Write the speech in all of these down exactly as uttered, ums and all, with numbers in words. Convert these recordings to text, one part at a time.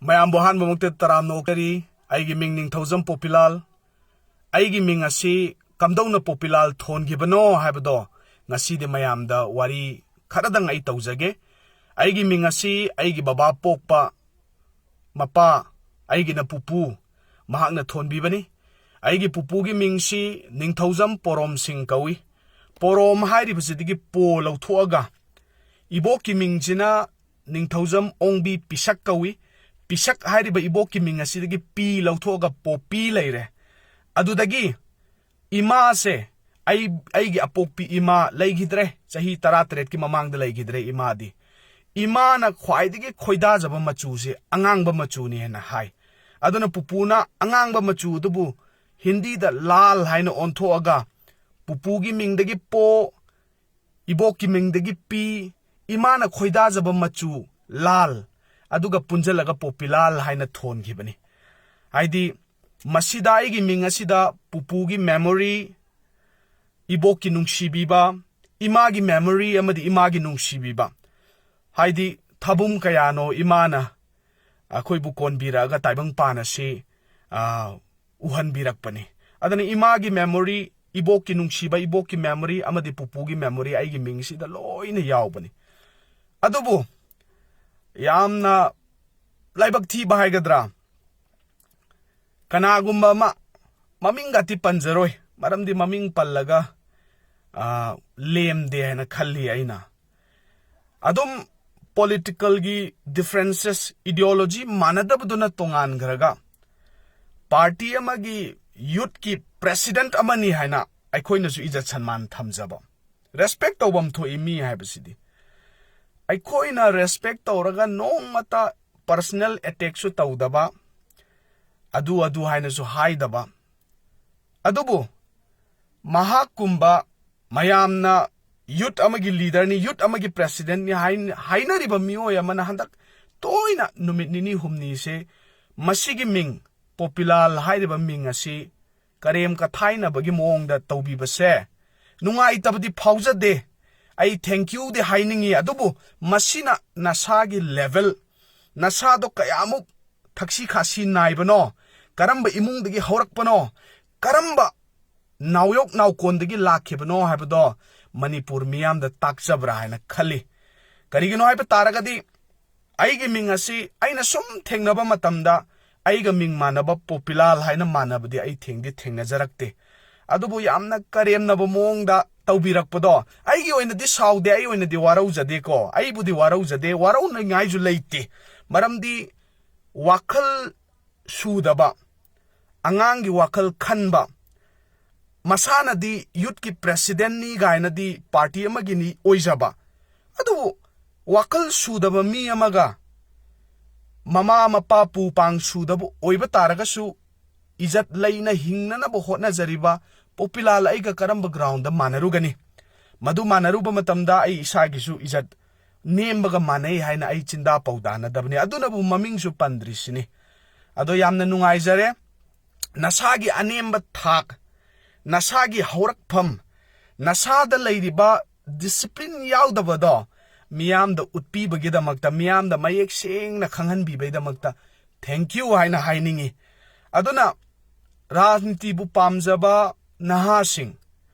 ꯃꯌꯥꯝꯕꯨ ꯑꯍꯥꯟꯕꯃꯛꯇ ꯇꯔꯥꯝꯅ ꯑꯣꯛꯆꯔꯤ꯫ ꯑꯩꯒꯤ ꯃꯤꯡ ꯅꯤꯡꯊꯧꯖꯝ ꯄꯣꯄꯤꯂꯥꯜ꯫ ꯑꯩꯒꯤ ꯃꯤꯡ ꯑꯁꯤ ꯀꯝꯗꯧꯅ ꯄꯣꯄꯤꯂꯥꯜ ꯊꯣꯟꯈꯤꯕꯅꯣ ꯍꯥꯏꯕꯗꯣ ꯉꯁꯤꯗꯤ ꯃꯌꯥꯝꯗ ꯋꯥꯔꯤ ꯈꯔꯗꯪ ꯑꯩ ꯇꯧꯖꯒꯦ꯫ ꯑꯩꯒꯤ ꯃꯤꯡ ꯑꯁꯤ ꯑꯩꯒꯤ ꯕꯕꯥ ꯄꯣꯛꯄ ꯃꯄꯥ, ꯑꯩꯒꯤꯅ ꯄꯨꯄꯨ, ꯃꯍꯥꯛꯅ ꯊꯣꯟꯕꯤꯕꯅꯤ꯫ ꯑꯩꯒꯤ ꯄꯨꯄꯨꯒꯤ ꯃꯤꯡꯁꯤ ꯅꯤꯡꯊꯧꯖꯝ ꯄꯣꯔꯣꯝꯁꯤꯡ ꯀꯧꯏ꯫ ꯄꯣꯔꯣꯝ ꯍꯥꯏꯔꯤꯕꯁꯤꯗꯒꯤ ꯄꯣ ꯂꯧꯊꯣꯛꯑꯒ ꯏꯕꯣꯛꯀꯤ ꯃꯤꯡꯁꯤꯅ ꯅꯤꯡꯊꯧꯖꯝ ꯑꯣꯡꯕꯤ ꯄꯤꯁꯛ ꯀꯧꯏ꯫ ꯄꯤꯁꯛ ꯍꯥꯏꯔꯤꯕ ꯏꯕꯣꯛꯀꯤ ꯃꯤꯡ ꯑꯁꯤꯗꯒꯤ ꯄꯤ ꯂꯧꯊꯣꯛꯑꯒ ꯄꯣꯄꯤ ꯂꯩꯔꯦ꯫ ꯑꯗꯨꯗꯒꯤ ꯏꯃꯥꯁꯦ, ꯑꯩ, ꯑꯩꯒꯤ ꯑꯄꯣꯛꯄꯤ ꯏꯃꯥ ꯂꯩꯈꯤꯗ꯭ꯔꯦ, ꯆꯍꯤ ꯇꯔꯥꯇꯔꯦꯠꯀꯤ ꯃꯃꯥꯡꯗ ꯂꯩꯈꯤꯗ꯭ꯔꯦ ꯏꯃꯥꯗꯤ꯫ ꯏꯃꯥꯅ ꯈ꯭ꯋꯥꯏꯗꯒꯤ ꯈꯣꯏꯗꯥꯖꯕ ꯃꯆꯨꯁꯦ ꯑꯉꯥꯡꯕ ꯃꯆꯨꯅꯤ ꯍꯥꯏꯅ ꯍꯥꯏ꯫ ꯑꯗꯨꯅ ꯄꯨꯄꯨꯅ ꯑꯉꯥꯡꯕ ꯃꯆꯨ ꯑꯗꯨꯕꯨ ꯍꯤꯟꯗꯤꯗ ꯂꯥꯜ ꯍꯥꯏꯅ ꯑꯣꯟꯊꯣꯛꯑꯒ ꯄꯨꯄꯨꯒꯤ ꯃꯤꯡꯗꯒꯤ ꯄꯣ, ꯏꯕꯣꯛꯀꯤ ꯃꯤꯡꯗꯒꯤ ꯄꯤ, ꯏꯃꯥꯅ ꯈꯣꯏꯗꯥꯖꯕ ꯃꯆꯨ ꯂꯥꯜ, ꯑꯗꯨꯒ ꯄꯨꯟꯖꯜꯂꯒ ꯄꯣꯄꯤꯂꯥꯜ ꯍꯥꯏꯅ ꯊꯣꯟꯈꯤꯕꯅꯤ꯫ ꯍꯥꯏꯗꯤ, ꯃꯁꯤꯗ ꯑꯩꯒꯤ ꯃꯤꯡ ꯑꯁꯤꯗ ꯄꯨꯄꯨꯒꯤ memory, ꯏꯕꯣꯛꯀꯤ ꯅꯨꯡꯁꯤꯕꯤꯕ, ꯏꯃꯥꯒꯤ memory ꯑꯃꯗꯤ ꯏꯃꯥꯒꯤ ꯅꯨꯡꯁꯤꯕꯤꯕ, ꯍꯥꯏꯗꯤ, ꯊꯥꯕꯨꯝ ꯀꯌꯥꯅꯣ ꯏꯃꯥꯅ ꯑꯩꯈꯣꯏꯕꯨ ꯀꯣꯟꯕꯤꯔꯛꯑꯒ ꯇꯥꯏꯕꯪꯄꯥꯟ ꯑꯁꯤ, ꯑ, ꯎꯍꯟꯕꯤꯔꯛꯄꯅꯤ꯫ ꯑꯗꯨꯅ ꯏꯃꯥꯒꯤ memory, ꯏꯕꯣꯛꯀꯤ ꯅꯨꯡꯁꯤꯕ, ꯏꯕꯣꯛꯀꯤ memory ꯑꯃꯗꯤ ꯄꯨꯄꯨꯒꯤ memory ꯑꯩꯒꯤ ꯃꯤꯡꯁꯤꯗ ꯂꯣꯏꯅ ꯌꯥꯎꯕꯅꯤ꯫ ꯑꯗꯨꯕꯨ ꯌꯥꯝꯅ ꯂꯥꯏꯕꯛ ꯊꯤꯕ ꯍꯥꯏꯒꯗ꯭ꯔꯥ, ꯀꯅꯥꯒꯨꯝꯕ ꯑꯃ, ꯃꯃꯤꯡꯒꯗꯤ ꯄꯟꯖꯔꯣꯏ, ꯃꯔꯝꯗꯤ ꯃꯃꯤꯡ ꯄꯜꯂꯒ, ꯑ, ꯂꯦꯝꯗꯦ ꯍꯥꯏꯅ ꯈꯜꯂꯤ ꯑꯩꯅ꯫ ꯑꯗꯨꯝ politicalꯒꯤ differences, ideology ꯃꯥꯟꯅꯗꯕꯗꯨꯅ ꯇꯣꯉꯥꯟꯈ꯭ꯔꯒ, party ꯑꯃꯒꯤ youthꯀꯤ president ꯑꯃꯅꯤ ꯍꯥꯏꯅ ꯑꯩꯈꯣꯏꯅꯁꯨ ꯏꯖꯠ ꯁꯟꯃꯥꯟ ꯊꯝꯖꯕ, respect ꯇꯧꯐꯝ ꯊꯣꯛꯏ ꯃꯤ ꯍꯥꯏꯕꯁꯤꯗꯤ꯫ ꯑꯩꯈꯣꯏꯅ respect ꯇꯧꯔꯒ ꯅꯣꯡꯃꯇ personal attackꯁꯨ ꯇꯧꯗꯕ, ꯑꯗꯨ ꯑꯗꯨ ꯍꯥꯏꯅꯁꯨ ꯍꯥꯏꯗꯕ꯫ ꯑꯗꯨꯕꯨ ꯃꯍꯥꯛꯀꯨꯝꯕ ꯃꯌꯥꯝꯅ youth ꯑꯃꯒꯤ leaderꯅꯤ, youth ꯑꯃꯒꯤ presidentꯅꯤ ꯍꯥꯏ-, ꯍꯥꯏꯅꯔꯤꯕ ꯃꯤꯑꯣꯏ ꯑꯃꯅ ꯍꯟꯗꯛ ꯇꯣꯏꯅ ꯅꯨꯃꯤꯠ ꯅꯤꯅꯤ ꯍꯨꯝꯅꯤꯁꯦ ꯃꯁꯤꯒꯤ ꯃꯤꯡ, ꯄꯣꯄꯤꯂꯥꯜ ꯍꯥꯏꯔꯤꯕ ꯃꯤꯡ ꯑꯁꯤ ꯀꯔꯦꯝ ꯀꯊꯥꯏꯅꯕꯒꯤ ꯃꯑꯣꯡꯗ ꯇꯧꯕꯤꯕꯁꯦ ꯅꯨꯡꯉꯥꯏꯇꯕꯗꯤ ꯐꯥꯎꯖꯗꯦ꯫ ꯑꯩ thank youꯗꯤ ꯍꯥꯏꯅꯤꯡꯉꯤ, ꯑꯗꯨꯕꯨ ꯃꯁꯤꯅ ꯅꯁꯥꯒꯤ level, ꯅꯁꯥꯗꯣ ꯀꯌꯥꯃꯨꯛ ꯊꯛꯁꯤ ꯈꯥꯁꯤ ꯅꯥꯏꯕꯅꯣ, ꯀꯔꯝꯕ ꯏꯃꯨꯡꯗꯒꯤ ꯍꯧꯔꯛꯄꯅꯣ, ꯀꯔꯝꯕ ꯅꯥꯎꯌꯣꯛ ꯅꯥꯎꯀꯣꯟꯗꯒꯤ ꯂꯥꯛꯈꯤꯕꯅꯣ ꯍꯥꯏꯕꯗꯣ ꯃꯅꯤꯄꯨꯔ ꯃꯤꯌꯥꯝꯗ ꯇꯥꯛꯆꯕ꯭ꯔꯥ ꯍꯥꯏꯅ ꯈꯜꯂꯤ꯫ ꯀꯔꯤꯒꯤꯅꯣ ꯍꯥꯏꯕ ꯇꯥꯔꯒꯗꯤ, ꯑꯩꯒꯤ ꯃꯤꯡ ꯑꯁꯤ ꯑꯩꯅ ꯁꯨꯝ ꯊꯦꯡꯅꯕ ꯃꯇꯝꯗ ꯑꯩꯒ ꯃꯤꯡ ꯃꯥꯟꯅꯕ ꯄꯣꯄꯤꯂꯥꯜ ꯍꯥꯏꯅ ꯃꯥꯟꯅꯕꯗꯤ ꯑꯩ ꯊꯦꯡꯗꯤ ꯊꯦꯡꯅꯖꯔꯛꯇꯦ꯫ ꯑꯗꯨꯕꯨ ꯌꯥꯝꯅ ꯀꯔꯦꯝꯅꯕ ꯃꯑꯣꯡꯗ ꯇꯧꯕꯤꯔꯛꯄꯗꯣ ꯑꯩꯒꯤ ꯑꯣꯏꯅꯗꯤ ꯁꯥꯎꯗꯦ, ꯑꯩ ꯑꯣꯏꯅꯗꯤ ꯋꯥꯔꯧꯖꯗꯦꯀꯣ, ꯑꯩꯕꯨꯗꯤ ꯋꯥꯔꯧꯖꯗꯦ, ꯋꯥꯔꯧꯅꯤꯡꯉꯥꯏꯁꯨ ꯂꯩꯇꯦ꯫ ꯃꯔꯝꯗꯤ ꯋꯥꯈꯜ ꯁꯨꯗꯕ, ꯑꯉꯥꯡꯒꯤ ꯋꯥꯈꯜ ꯈꯟꯕ, ꯃꯁꯥꯅꯗꯤ ꯌꯨꯠꯀꯤ ꯄ꯭ꯔꯦꯁꯤꯗꯦꯟꯠꯅꯤ ꯀꯥꯏꯅꯗꯤ ꯄꯥꯔꯇꯤ ꯑꯃꯒꯤꯅꯤ ꯑꯣꯏꯖꯕ, ꯑꯗꯨꯕꯨ ꯋꯥꯈꯜ ꯁꯨꯗꯕ ꯃꯤ ꯑꯃꯒ ꯃꯃꯥ ꯃꯄꯥ ꯄꯨ ꯄꯥꯡ ꯁꯨꯗꯕ ꯑꯣꯏꯕ ꯇꯥꯔꯒꯁꯨ ꯏꯖꯠ ꯂꯩꯅ ꯍꯤꯡꯅꯅꯕ ꯍꯣꯠꯅꯖꯔꯤꯕ ꯄꯣꯄꯤꯂꯥꯜ ꯑꯩꯒ ꯀꯔꯝꯕ ꯒ꯭ꯔꯥꯎꯟꯗ ꯃꯥꯟꯅꯔꯨꯒꯅꯤ? ꯃꯗꯨ ꯃꯥꯟꯅꯔꯨꯕ ꯃꯇꯝꯗ ꯑꯩ ꯏꯁꯥꯒꯤꯁꯨ ꯏꯖꯠ ꯅꯦꯝꯕꯒ ꯃꯥꯟꯅꯩ ꯍꯥꯏꯅ ꯑꯩ ꯆꯤꯟꯗꯥ ꯄꯧꯗꯥꯅꯗꯕꯅꯤ꯫ ꯑꯗꯨꯅꯕꯨ ꯃꯃꯤꯡꯁꯨ ꯄꯟꯗ꯭ꯔꯤꯁꯤꯅꯤ꯫ ꯑꯗꯣ ꯌꯥꯝꯅ ꯅꯨꯡꯉꯥꯏꯖꯔꯦ꯫ ꯅꯁꯥꯒꯤ ꯑꯅꯦꯝꯕ ꯊꯥꯛ, ꯅꯁꯥꯒꯤ ꯍꯧꯔꯛꯐꯝ, ꯅꯁꯥꯗ ꯂꯩꯔꯤꯕ ꯗꯤꯁꯤꯄ꯭ꯂꯤꯟ ꯌꯥꯎꯗꯕꯗꯣ ꯃꯤꯌꯥꯝꯗ ꯎꯠꯄꯤꯕꯒꯤꯗꯃꯛꯇ, ꯃꯤꯌꯥꯝꯗ ꯃꯌꯦꯛ ꯁꯦꯡꯅ ꯈꯪꯍꯟꯕꯤꯕꯒꯤꯗꯃꯛꯇ thank you ꯍꯥꯏꯅ ꯍꯥꯏꯅꯤꯡꯏ꯫ ꯑꯗꯨꯅ ꯔꯥꯖꯅꯤꯇꯤꯕꯨ ꯄꯥꯝꯖꯕ ꯅꯍꯥꯁꯤꯡ,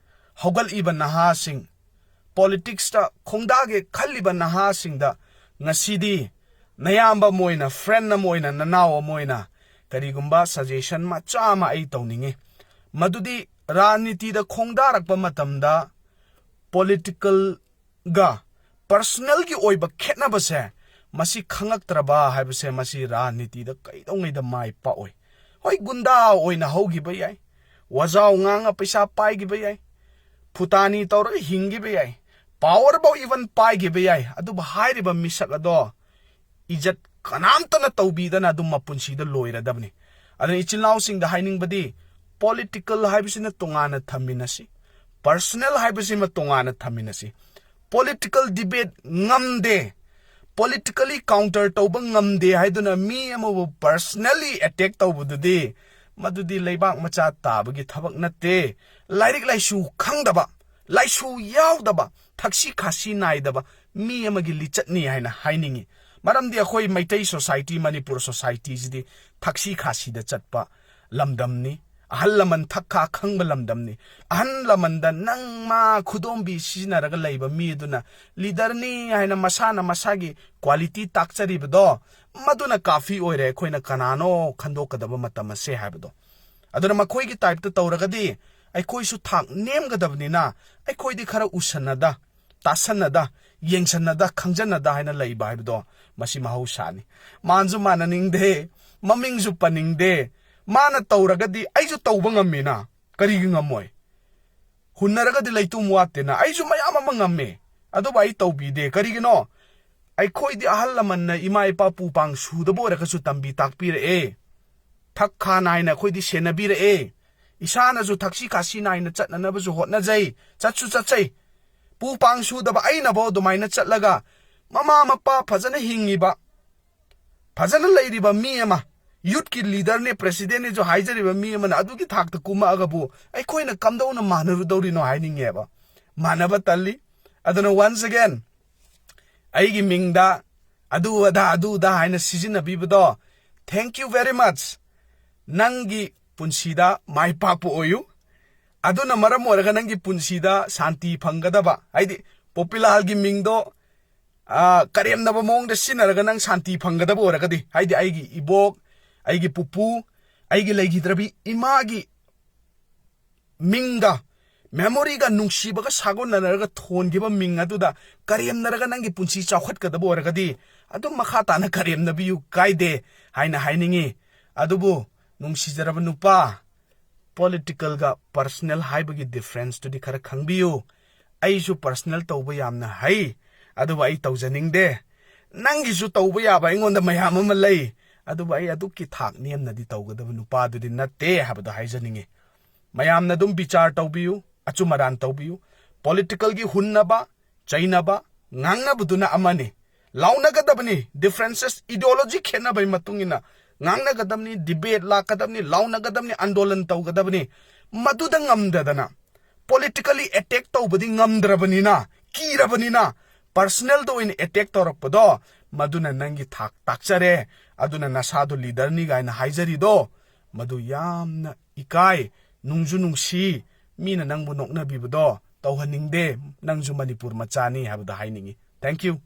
ꯍꯧꯒꯠꯂꯤꯕ ꯅꯍꯥꯁꯤꯡ, ꯄꯣꯂꯤꯇꯤꯛꯁꯇ ꯈꯣꯡꯗꯥꯒꯦ ꯈꯜꯂꯤꯕ ꯅꯍꯥꯁꯤꯡꯗ ꯉꯁꯤꯗꯤ ꯅꯌꯥꯝꯕ ꯑꯃ ꯑꯣꯏꯅ, ꯐ꯭ꯔꯦꯟ ꯑꯃ ꯑꯣꯏꯅ, ꯅꯅꯥꯎ ꯑꯃ ꯑꯣꯏꯅ ꯀꯔꯤꯒꯨꯝꯕ ꯁꯖꯦꯁꯟ ꯃꯆꯥ ꯑꯃ ꯑꯩ ꯇꯧꯅꯤꯡꯉꯤ꯫ ꯃꯗꯨꯗꯤ ꯔꯥꯖꯅꯤꯇꯤꯗ ꯈꯣꯡꯗꯥꯔꯛꯄ ꯃꯇꯝꯗ ꯄꯣꯂꯤꯇꯤꯀꯦꯜꯒ ꯄꯔꯁꯅꯦꯜꯒꯤ ꯑꯣꯏꯕ ꯈꯦꯠꯅꯕꯁꯦ ꯃꯁꯤ ꯈꯪꯉꯛꯇ꯭ꯔꯕ ꯍꯥꯏꯕꯁꯦ ꯃꯁꯤ ꯔꯥꯖꯅꯤꯇꯤꯗ ꯀꯩꯗꯧꯉꯩꯗ ꯃꯥꯏ ꯄꯥꯛꯑꯣꯏ꯫ ꯍꯣꯏ, ꯒꯨꯟꯗꯥ ꯑꯣꯏꯅ ꯍꯧꯈꯤꯕ ꯌꯥꯏ, ꯋꯥꯖꯥꯎ ꯉꯥꯡꯉ ꯄꯩꯁꯥ ꯄꯥꯏꯈꯤꯕ ꯌꯥꯏ, ꯐꯨꯇꯥꯅꯤ ꯇꯧꯔꯒ ꯍꯤꯡꯈꯤꯕ ꯌꯥꯏ, ꯄꯥꯋꯔꯐꯥꯎ ꯏꯚꯟ ꯄꯥꯏꯈꯤꯕ ꯌꯥꯏ, ꯑꯗꯨꯕꯨ ꯍꯥꯏꯔꯤꯕ ꯃꯤꯁꯛ ꯑꯗꯣ ꯏꯖꯠ ꯀꯅꯥꯝꯇꯅ ꯇꯧꯕꯤꯗꯅ ꯑꯗꯨꯝ ꯃꯄꯨꯟꯁꯤꯗ ꯂꯣꯏꯔꯗꯕꯅꯤ꯫ ꯑꯗꯨꯅ ꯏꯆꯤꯜ ꯏꯅꯥꯎꯁꯤꯡꯗ ꯍꯥꯏꯅꯤꯡꯕꯗꯤ, ꯄꯣꯂꯤꯇꯤꯀꯦꯜ ꯍꯥꯏꯕꯁꯤꯅ ꯇꯣꯉꯥꯟꯅ ꯊꯝꯃꯤꯟꯅꯁꯤ, ꯄꯔꯁꯅꯦꯜ ꯍꯥꯏꯕꯁꯤꯃ ꯇꯣꯉꯥꯟꯅ ꯊꯝꯃꯤꯟꯅꯁꯤ꯫ ꯄꯣꯂꯤꯇꯤꯀꯦꯜ ꯗꯤꯕꯦꯠ ꯉꯝꯗꯦ, ꯄꯣꯂꯤꯇꯤꯀꯦꯜꯂꯤ ꯀꯥꯎꯟꯇꯔ ꯇꯧꯕ ꯉꯝꯗꯦ ꯍꯥꯏꯗꯨꯅ ꯃꯤ ꯑꯃꯕꯨ ꯄꯔꯁꯅꯦꯜꯂꯤ ꯑꯦꯇꯦꯛ ꯇꯧꯕꯗꯨꯗꯤ, ꯃꯗꯨꯗꯤ ꯂꯩꯕꯥꯛ ꯃꯆꯥ ꯇꯥꯕꯒꯤ ꯊꯕꯛ ꯅꯠꯇꯦ꯫ ꯂꯥꯏꯔꯤꯛ ꯂꯥꯏꯁꯨ ꯈꯪꯗꯕ, ꯂꯥꯏꯁꯨ ꯌꯥꯎꯗꯕ, ꯊꯛꯁꯤ ꯈꯥꯁꯤ ꯅꯥꯏꯗꯕ ꯃꯤ ꯑꯃꯒꯤ ꯂꯤꯆꯠꯅꯤ ꯍꯥꯏꯅ ꯍꯥꯏꯅꯤꯡꯏ꯫ ꯃꯔꯝꯗꯤ ꯑꯩꯈꯣꯏ ꯃꯩꯇꯩ society, ꯃꯅꯤꯄꯨꯔ societyꯁꯤꯗꯤ ꯊꯛꯁꯤ ꯈꯥꯁꯤꯗ ꯆꯠꯄ ꯂꯝꯗꯝꯅꯤ꯫ ꯑꯍꯜ ꯂꯃꯟ ꯊꯛ ꯈꯥ ꯈꯪꯕ ꯂꯝꯗꯝꯅꯤ꯫ ꯑꯍꯜ ꯂꯃꯟꯗ "ꯅꯪ ꯃꯥ ꯈꯨꯗꯣꯝꯕꯤ ꯁꯤꯖꯤꯟꯅꯔꯒ ꯂꯩꯕ ꯃꯤ ꯑꯗꯨꯅ leaderꯅꯤ" ꯍꯥꯏꯅ ꯃꯁꯥꯅ ꯃꯁꯥꯒꯤ quality ꯇꯥꯛꯆꯔꯤꯕꯗꯣ, ꯃꯗꯨꯅ ꯀꯥꯐꯤ ꯑꯣꯏꯔꯦ ꯑꯩꯈꯣꯏꯅ ꯀꯅꯥꯅꯣ ꯈꯟꯗꯣꯛꯀꯗꯕ ꯃꯇꯝ ꯑꯁꯦ ꯍꯥꯏꯕꯗꯣ꯫ ꯑꯗꯨꯅ ꯃꯈꯣꯏꯒꯤ typeꯇ ꯇꯧꯔꯒꯗꯤ ꯑꯩꯈꯣꯏꯁꯨ ꯊꯥꯛ ꯅꯦꯝꯒꯗꯕꯅꯤꯅ, ꯑꯩꯈꯣꯏꯗꯤ ꯈꯔ ꯎꯁꯟꯅꯗ, ꯇꯥꯁꯟꯅꯗ, ꯌꯦꯡꯁꯟꯅꯗ, ꯈꯪꯖꯟꯅꯗ ꯍꯥꯏꯅ ꯂꯩꯕ ꯍꯥꯏꯕꯗꯣ ꯃꯁꯤ ꯃꯍꯧꯁꯥꯅꯤ꯫ ꯃꯥꯟꯁꯨ ꯃꯥꯟꯅꯅꯤꯡꯗꯦ, ꯃꯃꯤꯡꯁꯨ ꯄꯟꯅꯤꯡꯗꯦ꯫ ꯃꯥꯅ ꯇꯧꯔꯒꯗꯤ ꯑꯩꯁꯨ ꯇꯧꯕ ꯉꯝꯃꯤꯅ, ꯀꯔꯤꯒꯤ ꯉꯝꯃꯣꯏ? ꯍꯨꯟꯅꯔꯒꯗꯤ ꯂꯩꯇꯨꯝ ꯋꯥꯠꯇꯦꯅ, ꯑꯩꯁꯨ ꯃꯌꯥꯝ ꯑꯃ ꯉꯝꯃꯦ, ꯑꯗꯨꯕꯨ ꯑꯩ ꯇꯧꯕꯤꯗꯦ꯫ ꯀꯔꯤꯒꯤꯅꯣ? ꯑꯩꯈꯣꯏꯗꯤ ꯑꯍꯜ ꯂꯃꯟꯅ ꯏꯃꯥ ꯏꯄꯥ ꯄꯨ ꯄꯥꯡ ꯁꯨꯗꯕ ꯑꯣꯏꯔꯒꯁꯨ ꯇꯝꯕꯤ ꯇꯥꯛꯄꯤꯔꯛꯑꯦ꯫ ꯊꯛ ꯈꯥ ꯅꯥꯏꯅ ꯑꯩꯈꯣꯏꯗꯤ ꯁꯦꯟꯅꯕꯤꯔꯛꯑꯦ꯫ ꯏꯁꯥꯅꯁꯨ ꯊꯛꯁꯤ ꯈꯥꯁꯤ ꯅꯥꯏꯅ ꯆꯠꯅꯅꯕꯁꯨ ꯍꯣꯠꯅꯖꯩ, ꯆꯠꯁꯨ ꯆꯠꯆꯩ꯫ ꯄꯨ ꯄꯥꯡ ꯁꯨꯗꯕ ꯑꯩꯅꯐꯥꯎ ꯑꯗꯨꯃꯥꯏꯅ ꯆꯠꯂꯒ ꯃꯃꯥ ꯃꯄꯥ ꯐꯖꯅ ꯍꯤꯡꯉꯤꯕ, ꯐꯖꯅ ꯂꯩꯔꯤꯕ ꯃꯤ ꯑꯃ, youthꯀꯤ leaderꯅꯦ, presidentꯅꯦꯁꯨ ꯍꯥꯏꯖꯔꯤꯕ ꯃꯤ ꯑꯃꯅ ꯑꯗꯨꯒꯤ ꯊꯥꯛꯇ ꯀꯨꯝꯃꯛꯑꯒꯕꯨ ꯑꯩꯈꯣꯏꯅ ꯀꯝꯗꯧꯅ ꯃꯥꯟꯅꯔꯨꯗꯧꯔꯤꯅꯣ ꯍꯥꯏꯅꯤꯡꯉꯦꯕ꯫ ꯃꯥꯟꯅꯕ ꯇꯜꯂꯤ꯫ ꯑꯗꯨꯅ once again, ꯑꯩꯒꯤ ꯃꯤꯡꯗ ꯑꯗꯨ ꯑꯗꯥ, ꯑꯗꯨ ꯑꯗꯥ ꯍꯥꯏꯅ ꯁꯤꯖꯤꯟꯅꯕꯤꯕꯗꯣ, thank you very much꯫ ꯅꯪꯒꯤ ꯄꯨꯟꯁꯤꯗ ꯃꯥꯏ ꯄꯥꯛꯄ ꯑꯣꯏꯌꯨ꯫ ꯑꯗꯨꯅ ꯃꯔꯝ ꯑꯣꯏꯔꯒ ꯅꯪꯒꯤ ꯄꯨꯟꯁꯤꯗ ꯁꯥꯟꯇꯤ ꯐꯪꯒꯗꯕ, ꯍꯥꯏꯗꯤ ꯄꯣꯄꯤꯂꯥꯜꯒꯤ ꯃꯤꯡꯗꯣ, ꯑ, ꯀꯔꯦꯝꯅꯕ ꯃꯑꯣꯡꯗ ꯁꯤꯖꯤꯟꯅꯔꯒ ꯅꯪ ꯁꯥꯟꯇꯤ ꯐꯪꯒꯗꯕ ꯑꯣꯏꯔꯒꯗꯤ, ꯍꯥꯏꯗꯤ ꯑꯩꯒꯤ ꯏꯕꯣꯛ, ꯑꯩꯒꯤ ꯄꯨꯄꯨ, ꯑꯩꯒꯤ ꯂꯩꯈꯤꯗ꯭ꯔꯕꯤ ꯏꯃꯥꯒꯤ ꯃꯤꯡꯒ, memoryꯒ, ꯅꯨꯡꯁꯤꯕꯒ ꯁꯥꯒꯣꯟꯅꯔꯒ ꯊꯣꯟꯈꯤꯕ ꯃꯤꯡ ꯑꯗꯨꯗ ꯀꯔꯦꯝꯅꯔꯒ ꯅꯪꯒꯤ ꯄꯨꯟꯁꯤ ꯆꯥꯎꯈꯠꯀꯗꯕ ꯑꯣꯏꯔꯒꯗꯤ, ꯑꯗꯨꯝ ꯃꯈꯥ ꯇꯥꯅ ꯀꯔꯦꯝꯅꯕꯤꯌꯨ, ꯀꯥꯏꯗꯦ ꯍꯥꯏꯅ ꯍꯥꯏꯅꯤꯡꯉꯤ꯫ ꯑꯗꯨꯕꯨ ꯅꯨꯡꯁꯤꯖꯔꯕ ꯅꯨꯄꯥ, politicalꯒ personal ꯍꯥꯏꯕꯒꯤ differenceꯇꯨꯗꯤ ꯈꯔ ꯈꯪꯕꯤꯌꯨ꯫ ꯑꯩꯁꯨ personal ꯇꯧꯕ ꯌꯥꯝꯅ ꯍꯩ, ꯑꯗꯨꯕꯨ ꯑꯩ ꯇꯧꯖꯅꯤꯡꯗꯦ꯫ ꯅꯪꯒꯤꯁꯨ ꯇꯧꯕ ꯌꯥꯕ ꯑꯩꯉꯣꯟꯗ ꯃꯌꯥꯝ ꯑꯃ ꯂꯩ, ꯑꯗꯨꯕꯨ ꯑꯩ ꯑꯗꯨꯛꯀꯤ ꯊꯥꯛ ꯅꯦꯝꯅꯗꯤ ꯇꯧꯒꯗꯕ ꯅꯨꯄꯥꯗꯨꯗꯤ ꯅꯠꯇꯦ ꯍꯥꯏꯕꯗꯣ ꯍꯥꯏꯖꯅꯤꯡꯉꯤ꯫ ꯃꯌꯥꯝꯅ ꯑꯗꯨꯝ ꯕꯤꯆꯥꯔ ꯇꯧꯕꯤꯌꯨ, ꯑꯆꯨꯝ ꯑꯔꯥꯟ ꯇꯧꯕꯤꯌꯨ꯫ Politicalꯒꯤ ꯍꯨꯟꯅꯕ, ꯆꯩꯅꯕ, ꯉꯥꯡꯅꯕꯗꯨꯅ ꯑꯃꯅꯤ꯫ ꯂꯥꯎꯅꯒꯗꯕꯅꯤ, differences, ideology ꯈꯦꯠꯅꯕꯒꯤ ꯃꯇꯨꯡ ꯏꯟꯅ ꯉꯥꯡꯅꯒꯗꯕꯅꯤ, debate ꯂꯥꯛꯀꯗꯕꯅꯤ, ꯂꯥꯎꯅꯒꯗꯕꯅꯤ, ꯑꯟꯗꯣꯂꯟ ꯇꯧꯒꯗꯕꯅꯤ꯫ ꯃꯗꯨꯗ ꯉꯝꯗꯗꯅ politically attack ꯇꯧꯕꯗꯤ ꯉꯝꯗ꯭ꯔꯕꯅꯤꯅ, ꯀꯤꯔꯕꯅꯤꯅ, personalꯗ ꯑꯣꯏꯅ attack ꯇꯧꯔꯛꯄꯗꯣ ꯃꯗꯨꯅ ꯅꯪꯒꯤ ꯊꯥꯛ ꯇꯥꯛꯆꯔꯦ꯫ ꯑꯗꯨꯅ ꯅꯁꯥꯗꯣ ꯂꯤꯗꯔꯅꯤ ꯀꯥꯏꯅ ꯍꯥꯏꯖꯔꯤꯗꯣ, ꯃꯗꯨ ꯌꯥꯝꯅ ꯏꯀꯥꯏ, ꯅꯨꯡꯁꯨ ꯅꯨꯡꯁꯤ, ꯃꯤꯅ ꯅꯪꯕꯨ ꯅꯣꯛꯅꯕꯤꯕꯗꯣ ꯇꯧꯍꯟꯅꯤꯡꯗꯦ꯫ ꯅꯪꯁꯨ ꯃꯅꯤꯄꯨꯔ ꯃꯆꯥꯅꯤ ꯍꯥꯏꯕꯗꯣ ꯍꯥꯏꯅꯤꯡꯉꯤ꯫ Thank you꯫